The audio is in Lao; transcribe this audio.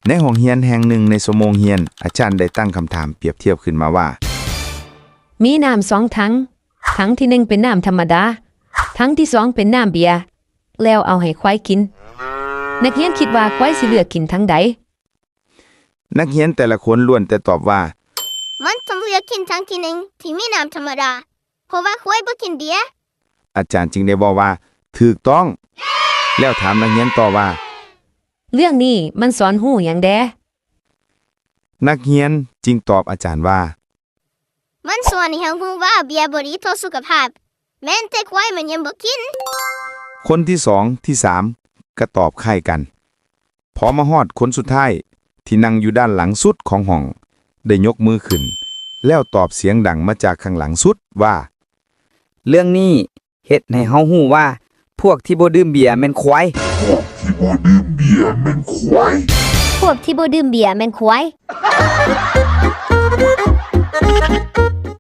ໃນຫ້ອງຮຽນແຫ່ງໜຶ່ງໃນຊົ່ວໂມງຮຽນ, ອາຈານໄດ້ຕັ້ງຄຳຖາມປຽບທຽບຂຶ້ນມາວ່າ ມີນ້ຳສອງຖັງ, ຖັງທີໜຶ່ງເປັນນ້ຳທຳມະດາ, ຖັງທີສອງເປັນນ້ຳເບຍ, ແລ້ວເອົາໃຫ້ຄວາຍກິນ. ນັກຮຽນຄິດວ່າຄວາຍຊິເລືອກກິນຖັງໃດ? ນັກຮຽນແຕ່ລະຄົນລ້ວນແຕ່ຕອບວ່າ ມັນຕ້ອງເລືອກກິນຖັງທີໜຶ່ງທີ່ມີນ້ຳທຳມະດາ, ເພາະວ່າຄວາຍບໍ່ກິນເບຍ. ອາຈານຈຶ່ງໄດ້ເວົ້າວ່າ ຖືກຕ້ອງ ແລ້ວຖາມນັກຮຽນຕໍ່ວ່າ ເລື່ອງນີ້ມັນສອນຮູ້ຫຍັງແດ່? ນັກຮຽນຈຶ່ງຕອບອາຈານວ່າ ມັນສອນໃຫ້ເຮົາຮູ້ວ່າເບຍບໍ່ດີຕໍ່ສຸຂະພາບ, ແມ່ນແຕ່ຄວາຍມັນຍັງບໍ່ກິນ. ຄົນທີສອງ, ທີສາມ ກໍຕອບຄ້າຍກັນ. ພໍມາຮອດຄົນສຸດທ້າຍທີ່ນັ່ງຢູ່ດ້ານຫຼັງສຸດຂອງຫ້ອງ ໄດ້ຍົກມືຂຶ້ນ ແລ້ວຕອບສຽງດັງມາຈາກຂ້າງຫຼັງສຸດວ່າ ເລື່ອງນີ້ເຮັດໃຫ້ເຮົາຮູ້ວ່າ ພວກທີ່ບໍ່ດື່ມເບຍແມ່ນຄວາຍ. ພວກທີ່ບໍ່ດື່ມເບຍແມ່ນຄວາຍ. ພວກທີ່ບໍ່ດື່ມເບຍແມ່ນຄວາຍ.